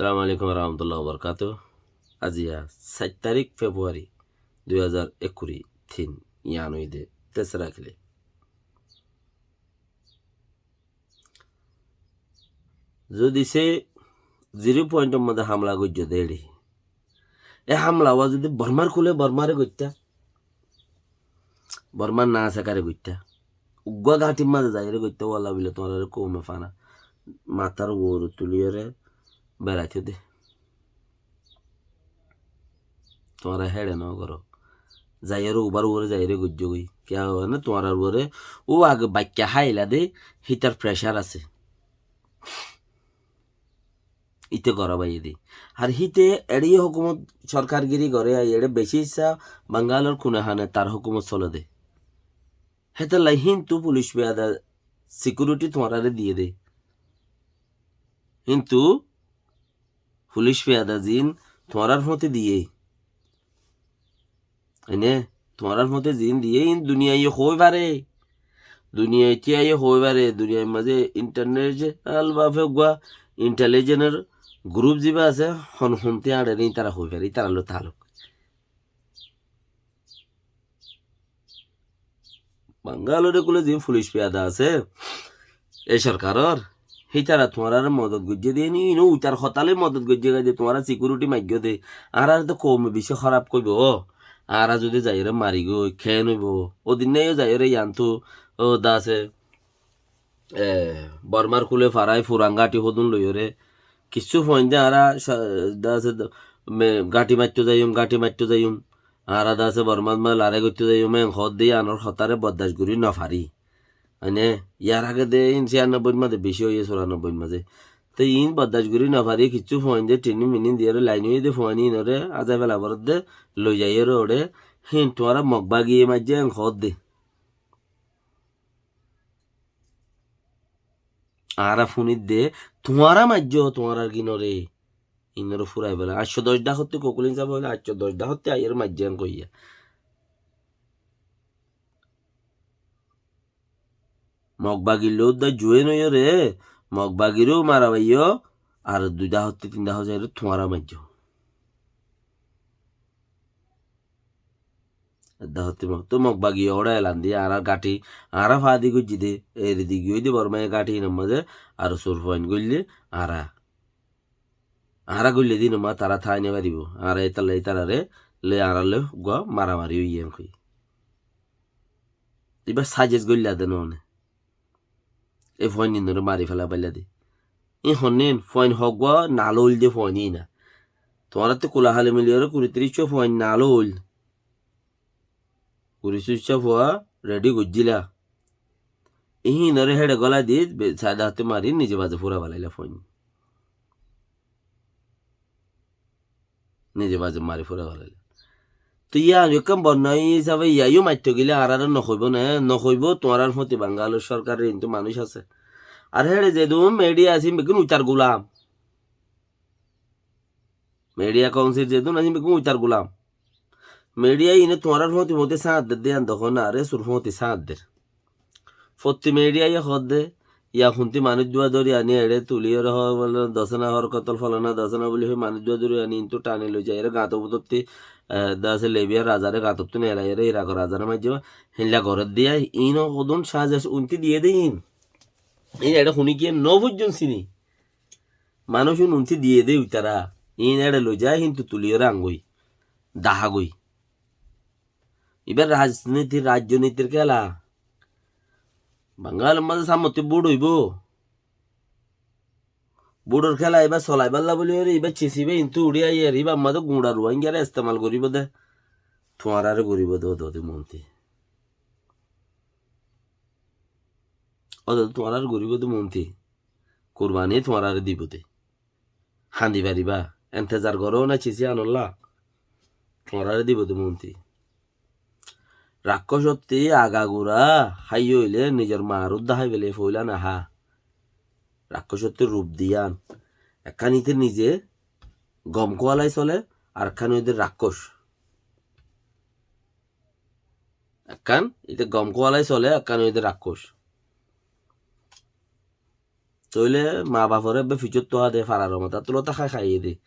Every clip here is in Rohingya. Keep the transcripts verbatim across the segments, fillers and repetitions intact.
Assalamu alaikum warahmatullahi wabarakatuh. Aijja sair tarík February dui házar ekkuri tin, yián óilde tesera kile. Zodi se zero point or modde hamla goijjé de eri, e hamla uwá zodi Bormar kule Bormare goittá, Bormar na sekare goittá, uggúa gañthir mazé zaiyóre goittá, walla bile tuáñrare koume fana matar uore tuliyóre beraito de. Tuáñra héçe no goró. Zaiyóre ubar uore zaiyóre goijjó goi. Kiyá mane tuáñrar uore ó age baikka háila de, hítar pressure asé. Íte gorá baiye de. Ar híte eçé hókumot sorkargiri goré, ai eçé beci issá Bangalor kune hane tar hókumot sole de. Hétolla híntu fulic fiyada security tuáñrare diye de. Híntu fulic fiyada zin tuáñrar fóti diye. Ene, tuáñrar fóti zin diye, in duniyaiye hoi fare. Duniyai tiyaiye hoi fare, duniyair mazé international bafe uggúa intelligence or group ziba asé, hon honti añçere ítara hoi fare, ítara loi taluk. Bangalore kule zin fulic fiyada asé, e sorkaror, hítara tuáñrare modot goijjé de, ini ino uitar hotá loi modot goijjé de, tuáñra security maijjó de, añárar to koume beci hóraf hoibo, añára zodi zaiyóre mari goi, ken óibo, ó din naiyo zaiyóre yiántu, ó dase, e, Bormar kule farai furan gañthi hodún loiyóre, kissú fuain de añára sa-, dase, me, gañthi maitto zaiyum, gañthi maitto zaiyum, añára dase Bormar ma larai goitto zaiyum, en hoódde yiánor hotáre boddac gorí no fari. Mane, yar age de in ciyannobboi mazé beci óiye, curannobboi mazé. Te in boddac gorí no fari, kissú fuain de training minin diyóre lain óiye de fuain inore azai fela foredde loi zaiyóre óre, hín tuáñra Mog bagiye maijjó en hoódde. Añára funidde, tuáñra maijjó, tuáñrar ginore. Inore furai fela. Añcco doc dhákotti kokulin saba óile, añcco doc dhákotti aiyóre maijjé en hoiya. Mog bagir loi udda juwen óiyoré, Mog bagiró mara faiyó, ar dui dhákotti tin dhákot zaiyóre tuáñra maijjó. Edda hotti Mog, to Mog bagi oçé elan di, añárar gañthi, añára faadi goijjí de, eri di giyói de Bormaye gañthi inor mazé, ar sur fuain goille, añára. Añára goille de inor mazé tará tái no faribo. Añára ítalla ítarare loi añára loi uggúa maramari óiye en hoi. Iba sajes goilla de none. E fuain inore mari fela bailla de. Ín honnín, fuain hoggúa nal óil de fuain ína. Tuáñrattú kula hali miliyóre kuri tiríccúa fuain nal óil. Kuri tiríccúa fua redi goijjíla. Ín hínore héçe gólai di, be-, saida hatte mari, nize baze fura felaila fuain. Nize baze mari fura felaila. To yián ekkán bonnai hísabe yíayo maitto gile añárare no hoibo né, no hoibo, tuáñrar fóti Bangalor sorkaror intu manúic asé. Ar héçe zedún media asé, beggún uitar gulam. Media kaunsil zedún asé, beggún uitar gulam. Media ine tuáñrar fóti fóti sáñt der de, yián dehó na, ar e sur fóti sáñt der. Fottí media ye hoódde, ya huntí manúic dua dóri aní eçé tuliyóre hoó bóle, dosóna hórkotol folana dosóna buli hoi manúic dua dóri aní intú thani loi zaiyóre gañtor bútottí, e, dase Libiyar razare gañtottú nelaiyóre Irakor razare maijjé, héilla gorédde ya, ino hodún sajes untí diyé de ín. Ín eçé huní giyé no buijjón sini. Manúic un untí diyé de uitara. Ín eçé loi zai, híntu tuliyóre angoi. Dahá goi. Iba rajniti, rajjonitir kéla. Bangalor mazé sámmottí búth óibo. Búthor kéla iba solaibálla buli óre, iba cisibe intu uçí aiyér, ibar mazé guñça Ruáinggare estemal goríbo de. Tuáñrare goríbo de, ódode monti. Ódode tuáñrare goríbo de monti. Kurbani tuáñrare dibo de. Handi faribá, entezar goró na cisi anolla. Tuáñrare dibo de monti. Rakkócottí agagura háiyo óile nizor maar udda hái fele foila nahá. Rakkócottí rup diyan. Ekkán íte nize gom kuwalai sole, ar ekkán óide rakkóc. Ekkán íte gom kuwalai sole, ekkán óide rakkóc. Tóile maa baforé ebbe fiçóttu há de, farar mata tulót hái háiye de.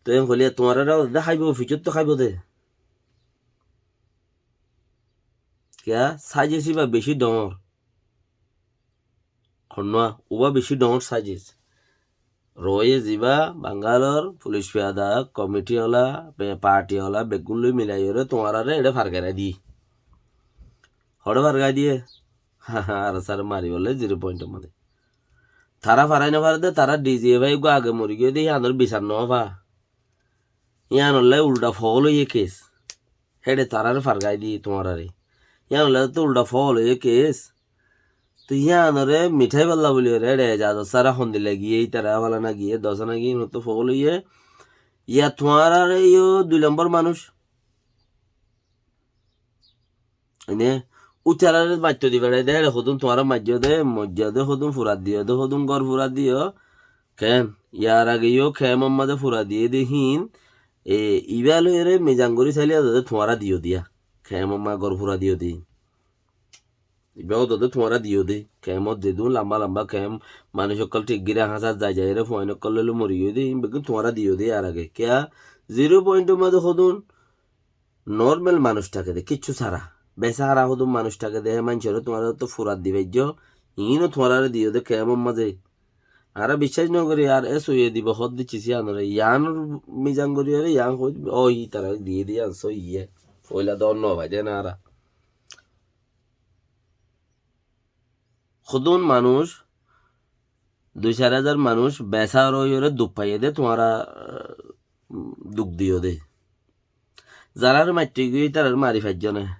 Toi en hoilé tuáñrare de háibo, fiçóttu háibo de. Kiyá? Sázis íba bicí dhoóñr. Honnúa, uba bicí dhoóñr sázis. Roóiye zibá Bangalor fulic fiyada, komiti ola, be-, parti ola, beggún loi milaiyóre tuáñrare eçé fargerai diyé. Hoçé fargerai diyé? Ar sáre maribólla zero pointor mazé. Tará farai nofaré de, tará D G F I uggúa age mori giyé de, yíanor bisar nofa. Yíanolla ulda foóil óiye kes. Héçe taráre fargai di tuáñrare. Yíanolla to ulda foóil óiye kes. To yíanore mithái bolla buli ore héçe ejazot sára hondilla giyé, ítara falana giyé, dosana giyé, yíanottú foóil óiye. Yá tuáñrare yó dui lombor manúic. Ene, ítarare maitto di feçai de, héçe hodún tuáñra maijjó de, moijjó de, hodún furat diyó de, hodún gór furat diyó. Ken, yar age yó kemor mazé furat diyé de hín, e, ibá loiyóre mizan gorí sailé de tuáñra diyó de yá. Kemor mazé gór furat diyó de hín. Ibá de tuáñra diyó de. Kemot zedún lamba lamba kem, manúic ókkol thík gíre hañsat zai zaiyóre fuain ókkol loi mori giyé de hín, beggún tuáñra diyó de yar age. Kiyá? Zero pointor mazé hodún normal manúic táke de, kiccú sára. Besára hodún manúic táke de, hé maincóre tuáñra to furat di faijjó, iíno tuáñrare diyó de kemor mazé. Añára biccác nogorí, ar e soiye dibo hoódde cis yíanore, yíanor mizan gorí ore, yían hoói, ó, ítara diyé de yían soiye. Foila de ónno fai de na añára. Hodún manúic, dui sair házar manúic besár óiyoré duk faiyé dé tuáñra, um, duk diyó dé. Zaráre maittí giyé ítararé mari faijjó né.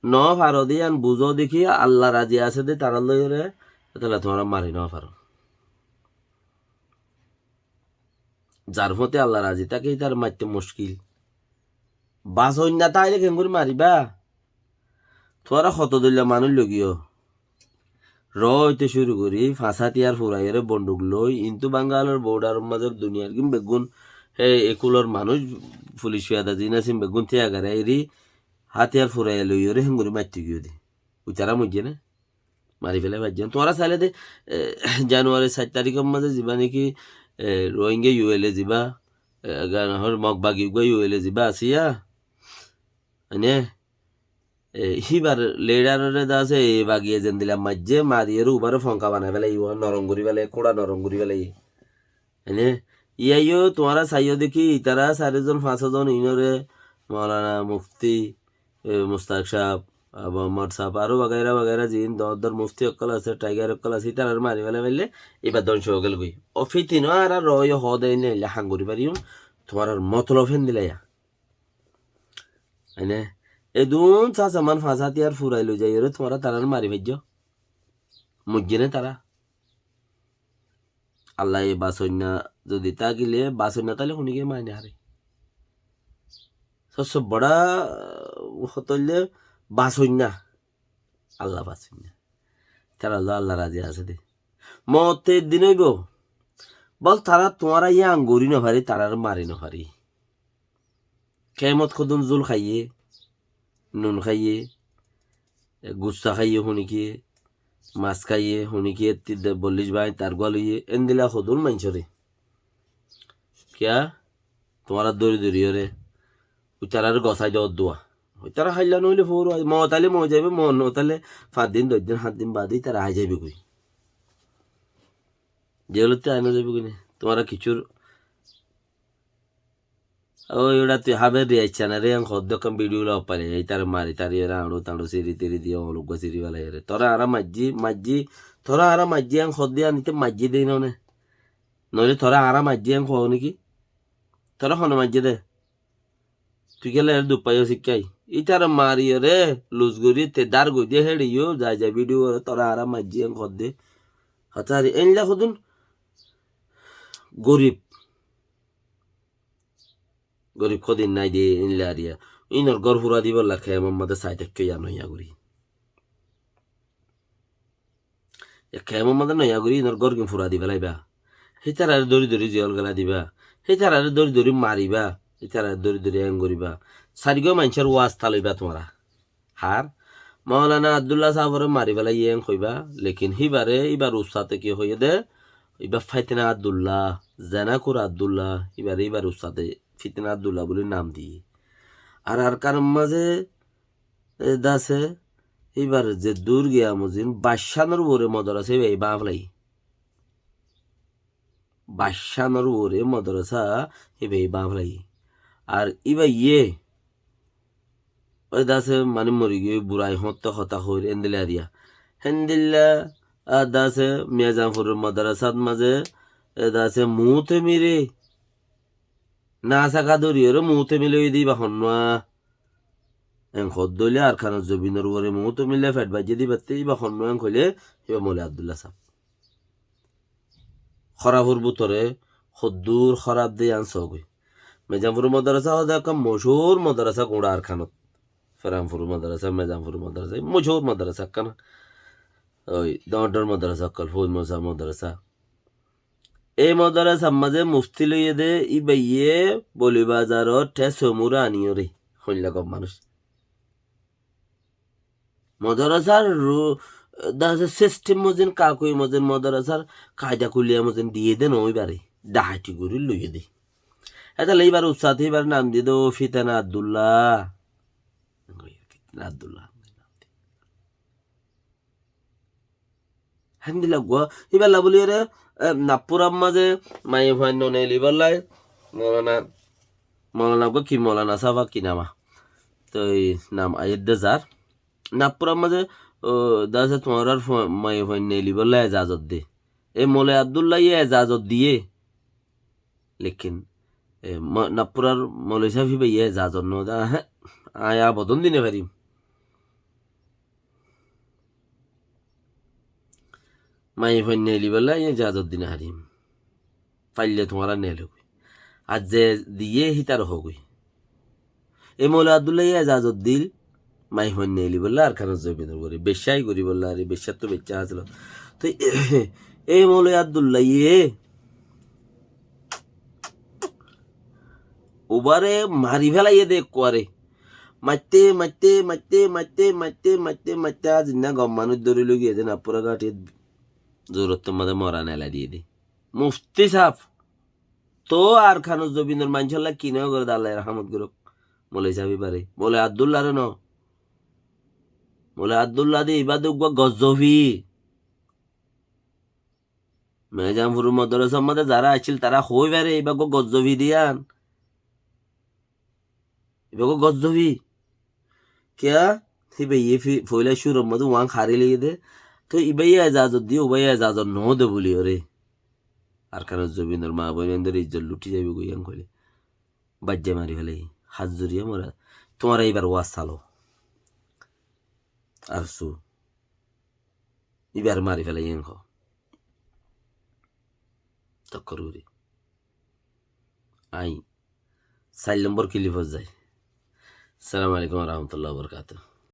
Nofaró dé yían buzó dé ki Allah razi asé dé tarár lóiyoré, étella tuáñra mari nofaró. Zar fúañti Allah razi táke, ítaré maitté muckil. Basoinna táile keéngorí maribá? Tuáñra hoto dóilla manúic loi giyó. Ro óite cúru gorí, fañs hátiyar furaiyóre bonduk loi, intú Bangalor bordaror mazé duniyar gín beggún, hé, e kúlor manúic, fulic fiyada ziín asé beggún tíya garai eri, hátiyar furaiya loiyoré héngorí maittó giyó dé. Uitará moijjé né? Mari félai faijjé. Tuáñra sailé dé, e, January sair tarikor mazé zibá néki, e, Rohingya U L A zibá, e, gan hor Mog bagi uggúa U L A zibá asé yá. Ene, e, híbar leaderoré dé asé, e, bagiye zendilla maijjé, mariyóre ubáre fonka banai félaiye, norom gorí félaiye, kúça norom gorí félaiye. Ene, iyá yó tuáñra saiyó dé ki, ítara sair zon, fañs zon iínoré, Maulana Mufti, e, Mustak sáb, Abu Ammar sáb, aró bagaira bagaira ziín dor dor mufti ókkol asé, tiger ókkol asé, ítararé mari félai faille, íba dóngco ói gel goi. Ó fitina añára ro yó hoó dé ene, eilla ham gorí fariyum, tuáñrar motolob héndilla yá. Ene, edún sásaman fañs hátiyar furai loi zaiyoré tuáñra tararé mari faijjó. Moijjé né tará? Allaye basoinna zodi tákile, basoinna táile honikiye mari nofaré. Sobse bora, uh, hotá óilde basoinna. Allah basoinna. Tará loi Allah razi asé dé. Moot to eddin óibo. Bol tará tuáñra yían gorí nofaré, tararé mari nofaré. Kemot hodún zul háiye, nun háiye, e, gussa háiye honikiye, mas háiye honikiye, tidde bollic báñi tar gua loiye, endilla hodún maincóre. Kiyá? Tuáñra dóri dóriyoré, uitararé gosái dó dua. Uitara háilla noóile foóru, moot aile moot zaibo, moot noóile fañs din, doc din, hát din bade ítara aái zaibo goi. Jelottú aái nozaibó goi né. Tuáñra kissúr Ói, óra tui hábe riyaiccá na re, en hoódde ekkán video loi fari, ítare mari tari ore, añçu tañçu siri tiri diye, ologgua siri félai ore. Tore añára maijjí, maijjí, tore añára maijjí, en hoódde aníte maijjí de ine one. Noóile tore añára maijjí, en hoó né ki? Tore hone maijjé de? Tui kiyólla ere duk faiyós ikká? Ítare mari ore, lus gorí, te dár gorí de, héçe yó, zai zai video gore, tore añára maijjí, en hoódde. Hotá ari, éilla hodún gorib. Gorib hodin nái de, ín lariya. Ínor gór fura dibolla kemor mazé sai táikko ya noiya gorí. Ya kemor mazé noiya gorí ínor górgin fura di félaiba. Hítarare dóri dóri ziyól gela diba. Hítarare dóri dóri mariba. Hítarare dóri dóri en goriba. Sairgua maincór wasta loiba tuáñra. Har? Moulana Abdullah sáfore mari félaiye en hoiba, lekin híbare, íbar ustate ki hoiyé dé, íba fitna Abdullah, zenakor Abdullah, híbare, íbar ustate fitna Abdullah buli nam diyé. Ar Arkanor mazé, e, dase, híbar ze dur giya mozin, baiccanor uore modrasa híba, híba félaiye. Baiccanor uore modrasa híba, híba félaiye. Ar íba ye, ói dase mani mori giyói, burai hoóñtte hotá hoóir, héndilla diya. Héndilla, a, dase Miyazanfuror modrasat mazé, e, dase muútemire, nasaka dóriyoré muútemile óiye dé íba honnúa. En hoódde óile Arkanor zobinor uore muútemile fet baijjé dé íbatte íba honnúa en hoilé, íba Moulana Abdullah sáf. Hórafur bútore hoddúr hóraf dé yián soógoi. Mezanfur modrasa óde ekkán mochúr modrasa guñça Arkanot. Feranfur modrasa, Mezanfur modrasa, mochúr modrasa ekkán. Ói dhoóñr dhoóñr modrasa ókkol, Fóuj Musa modrasa. E modrasar mazé mufti loiyé dé íbaye Boli Bazaror thé somura aniyóre, hoilla gom manúic. Modrasar ru-, dase sistem mozin, kakui mozin, modrasar kaida kuliya mozin diyé dé noóibare, dhahaiti gorí loiyé dé. Hétolla íbar ustat, íbar nam diyé dé, ó fitna Abdullah. Fitna Abdullah. Héndilla uggúa, íballa buli ere, e, Nagpurar mazé maiyafuain no neelibálla, Moulana, Moulana uggúa ki Moulana sáfa ki nama. Toi nam aiyér dé zar. Nagpurar mazé, o, dase tuáñrar fua-, maiyafuain neelibálla ezazot de. E Moulana Abdullah ye ezazot diyé. Lekin, e, mo-, Nagpurar moloi sáf íbaye ezazot no de, añí, añí abodon di no farim. Maiyafuain neelibálla añí ezazot di no farim. Faille tuáñra neelogói. Ar ze diyé hítare hoógoi. E Moulana Abdullah ye ezazot dil, maiyafuain neelibálla Arkanor zobinor uore, beccá goríbálla, ar beccáttu beccá hásil. Toi e Moulana Abdullah ye ubare mari félaiye dé ekkuare. Maitte, maitte, maitte, maitte, aijja gom manúic dóri loi giyé dé Nagpura gáñçit zurottor mazé moran elai diyé dé. Mufti sáf, toó Arkanor zobinor maincólla ki no goré dé, Allaye rahámot gorók. Moloi sáf íbare. Moloi Abdulláre no. Moloi Abdullá de ibá de uggúa gozzofi. Mezanfuror modorasar mazé zará accíl tará hoói fare, ibá uggúa gozzofi de yián. Ibá uggúa gozzofi. Kiyá? Híbaye fi-, foila cúrur mazé uán harí loiyé dé. Toi ibáye ezazot diyé, ubáye ezazot no de buliyóre. Arkanor zobinor maa boin ókkolor izzot luthi zaibói yián hoilé. Baijja mari félaiye. Házuriya mora. Tuáñra ibar waz salo. Ar su. Ibar mari félaiye yián hoó. Tokkor gorí. Añí sair lombor kilifot zai. Assalamu alaikum wa rahmatullahi wa barakatuhu.